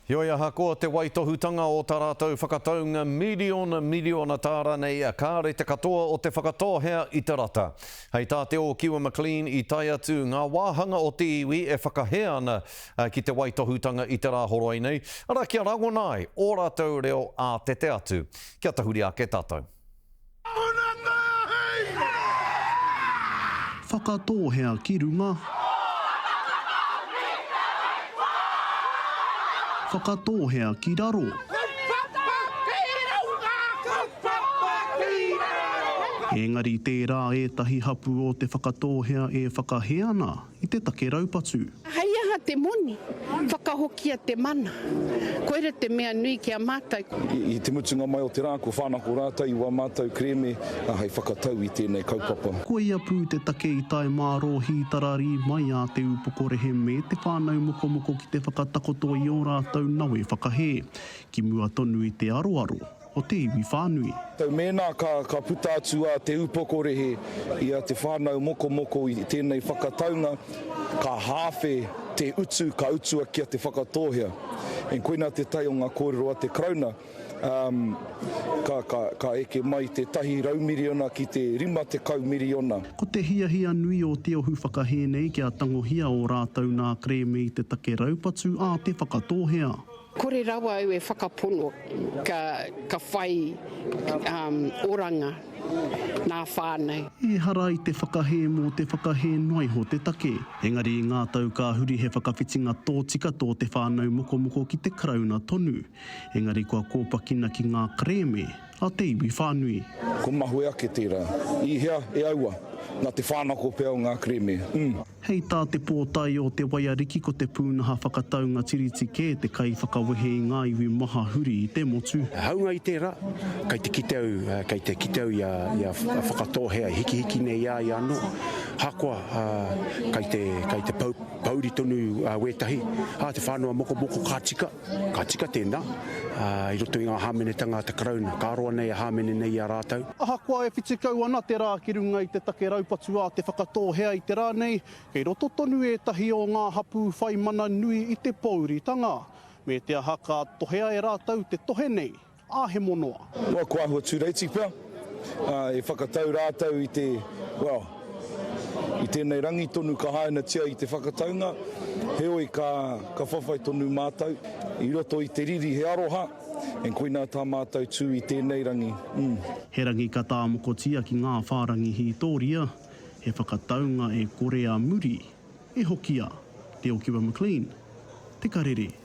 Heoi ahakoa te waitohutanga o tā rātou whakataunga miriona miriona tāra nei, kāre te katoa o Te Whakatōhea i te rata. Hei tā Te Ōkiwa McLean i tae atu ngā wāhanga o te iwi e whakahē ana ki te waitohutanga i te Rāhoroi nei, arā kia rangona ai ō rātou reo ātete atu. Kia tahuri ake tātou. Whakatōhea ki runga. Whakatōhea ki raro. Engari tērā ētahi hapū o Te Whakatōhea e whakahē ana i te take raupatu. Hei aha te moni? Whakahokia te mana. Koira te mea nui ki a mātou. I te mutunga mai o te rā, kua whānako rātou i wā mātou kerēme hei whakatau i tēnei kaupapa. Koia pū te take i tae mārō hītararī mai a Te Ūpokorehe me te whānau mokomoko ki te whakatakoto i ō rātou nawe whakahē, ki mua tonu i te aroaro o te iwi whānui. Tau mēnā ka, ka puta atu a Te Ūpokorehe i a Te Whānau Mokomoko i tēnei whakataunga, ka hāwhe te utu ka utua ki a Te Whakatōhea. And koinā te tai o ngā kōrero a te Karauna, um, ka, ka, ka eke mai te 100 miriona ki te 50 miriona. Ko te hiahia nui o Te Ohu Whakahē nei kia tangohia ō rātou nā kerēme i te take raupatu a Te Whakatōhea. Kore rawa au e whakapono ka, ka whai um, oranga nā whānau. Ehara i te whakahē mō te whakahē noa iho te take. Engari i ngā tau ka huri he whakawhitinga tōtika tō te whānau mokomoko ki te Karauna tonu. Engari kua kōpakina ki ngā kerēme a te iwi whānui. Ko mahue ake tērā. I hea e aua? Nā te whānako pea o ngā kerēme. Umm. Hei tā te pōtae o Te Waiariki ko te pūnaha whakataunga tiriti kē te kaiwhakawehe i ngā iwi maha huri i te motu. Hāunga i tērā, kei te kite au, kei te kite au i a, i a Whakatōhea e hikihiki nei i a ia anō. Ahakoa, kei te, kei te pou, pouri tonu wētahi, ā, te whānau a Mokomoko ka tika. Ka tika tēnā, ā, i roto i ngā hāmenetanga a te Karauna, ka roa nei e hāmene nei i a rātou. Ahakoa e whitikau ana te rā ki runga i te take raupatu a Te Whakatōhea i te rā nei, kei roto tonu ētahi o ngā hapū whai mana nui i te pōuritanga. Me te aha ka tohea e rātou te tohe nei, a Hemonoa. Well, kua āhua tūreiti pea, ā, e whakatau rātou i te, well, i tēnei rangi tonu ka hainatia i te whakataunga, heoi ka, ka whawhai tonu mātou i roto i te riri he aroha, and koinā tā mātou tū i tēnei rangi, mm. He rangi ka tāmokotia ki ngā whārangi hītōria, he whakataunga e kore a muri e hokia. Te Okiwa McLean, Te Karere.